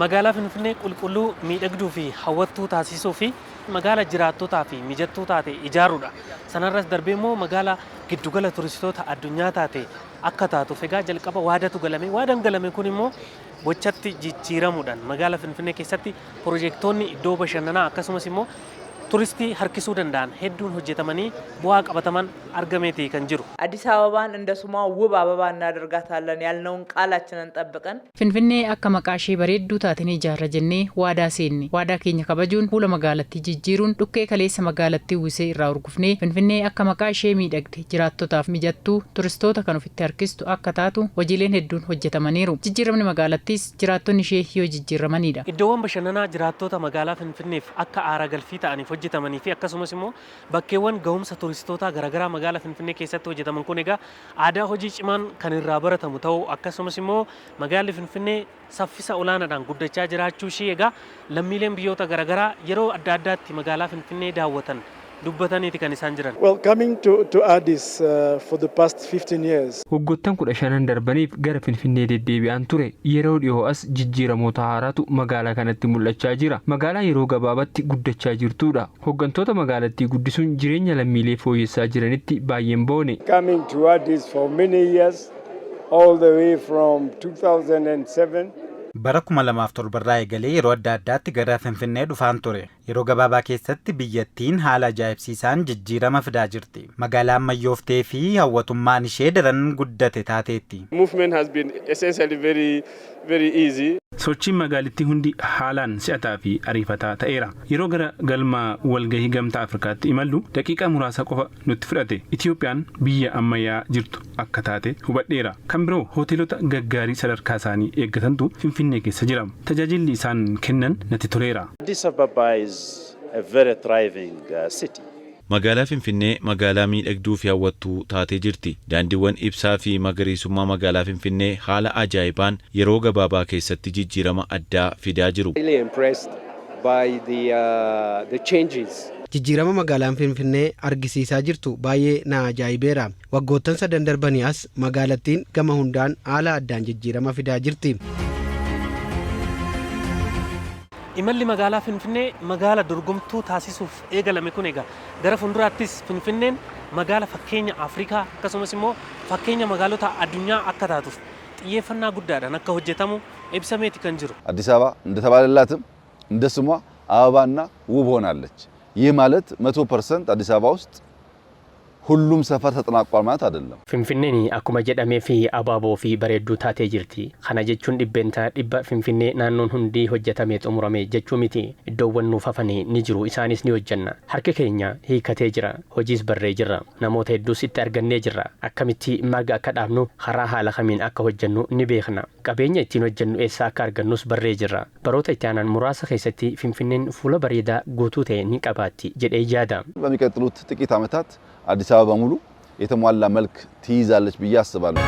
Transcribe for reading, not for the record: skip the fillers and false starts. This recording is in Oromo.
Magaalaa Finfinnee qulqulluu, miidhagduu fi hawwattuu taasisuu fi magaala jiraattotaa fi mijattuu taate ijaaruudha. Sanarras darbee immoo magaala giddugala turistoota addunyaa taate akka taatuuf egaa jalqaba waadatu galame. Waadaan galame kun immoo gochatti jijjiiramuudhaan magaala Finfinnee keessatti pirojektoonni iddoo bashannanaa akkasumas immoo turistii harkisuu danda'an hedduun hojjetamanii bu'aa qabataman argameeti kan jiru. አዲስ አበባን እንደ ስሟ ውብ አበባ እናደርጋታለን ያልነውን ቃላችንን ጠብቀን Finfinnee akka maqaa ishee bareedduu taate ni ijaarra jennee waadaa seenne. Waadaa keenya kabajuun fuula magaalattii jijjiiruun dhukkee kaleessa magaalattii uwwisee irraa urgufnee Finfinnee akka maqaa ishee miidhagde, jiraattotaaf mijattuu, turistoota kan ofitti harkistu akka taatu hojiileen hedduun hojjetamaniiru. Jijjiiramni magaalattiis jiraattonni ishee yoo jijjiiramanidha. Iddoowwan bashannanaa jiraattota magaalaa Finfinneef akka aara galfii ta'aniif hojjetamanii fi akkasumas immoo bakkeewwan ga'umsa turistootaa garaagaraa magaalaa Finfinnee keessatti hojjetaman kun egaa aadaa hojii cimaan kan irraa baratamu ta'uu, akkasumas immoo magaalli Finfinnee saffisa olaanaadhaan guddachaa jiraachuu ishee egaa lammiileen biyyoota garaagaraa yeroo adda addaatti magaalaa Finfinnee daawwatan dubbataniiti kan isaan jiran. Well, coming to Addis for the past 15 years, Waggoottan 15n darbaniif gara Finfinnee deddeebi'aan ture. Yeroo dhiyoo as jijjiiramoota haaraatu magaalaa kanatti mul'achaa jira. Magaalaa yeroo gabaabaatti guddachaa jirtudha. Hooggantoota magaalattii guddisuun jireenya lammiilee fooyyessaa jiranitti baay'een boone. Coming to Addis for many years, all the way from 2007. Bara 2007 irraa eegalee yeroo adda addaatti gara Finfinnee dhufaan ture. Yeroo gabaabaa keessatti biyyattiin haala ajaa'ibsiisaan jijjiirama fidaa jirti. Magaalaa ammayyooftee fi hawwatummaan ishee daran guddate taateetti. Movement has been essentially very, very easy. Sochiin magaalittii hundi haalaan si'ataa fi ariifataa ta'eera. Yeroo gara galma walgahii Gamtaa Afrikaatti imallu daqiiqaa muraasa qofa nutti fudhate. Itiyoophiyaan biyya ammayyaa jirtu akka taate hubadheera. Kan biroo, hoteelota gaggaarii sadarkaa isaanii eeggatantu Finfinnee keessa jira. Tajaajilli isaan kennan natti toleera. Addis Ababa is a very thriving city. Magaalaa Finfinnee magaalaa miidhagduu fi hawwattuu taatee jirti. Daandiiwwan ibsaa fi magariisummaa magaalaa Finfinnee haala ajaa'ibaan yeroo gabaabaa keessatti jijjiirama addaa fidaa jiru. Really impressed by the changes. Jijjiirama magaalaan Finfinnee argisiisaa jirtu baay'ee na ajaa'ibeera. Waggoottan sadan darbanii as magaalattiin gama hundaan haala addaan jijjiirama fidaa jirti. Imalli magaalaa Finfinnee magaala dorgomtuu taasisuuf eegalame kun egaa gara fuulduraattis Finfinneen magaala fakkeenya Afrikaa akkasumas immoo fakkeenya magaalota addunyaa akka taatuuf xiyyeeffannaa guddaadhaan akka hojjetamu ibsameeti kan jiru. አዲስ አበባ እንደተባለላትም እንደ ስሟ አበባና ውብ ሆናለች። ይህ ማለት 100% አዲስ አበባ ውስጥ ሁሉም ሰፈር ተጠናቋል ማለት አይደለም። Finfinneen akkuma jedhamee fi abaaboo fi bareedduu taatee jirti. Kana jechuun 100% Finfinnee naannoon hundi hojjetamee xumurame jechuu miti. Iddoowwan nuuf hafanii ni jiru, isaanis ni hojjenna. Harki keenya hiikatee jira. Hojiis barree jirra. Namoota hedduus itti argannee jirra. Akkamitti marga akka dhaabnu, karaa haala kamiin akka hojjennu ni beekna. Qabeenya ittiin hojjennu eessaa akka argannus barree jirra. Baroota itti aanan muraasa keessatti Finfinneen fuula bareedaa guutuu ta'e ni qabaatti jedhee yaada. በሚቀጥሉት ጥቂት ዓመታት አዲስ አበባ በሙሉ የተሟላ መልክ ትይዛለች ብዬ አስባለሁ።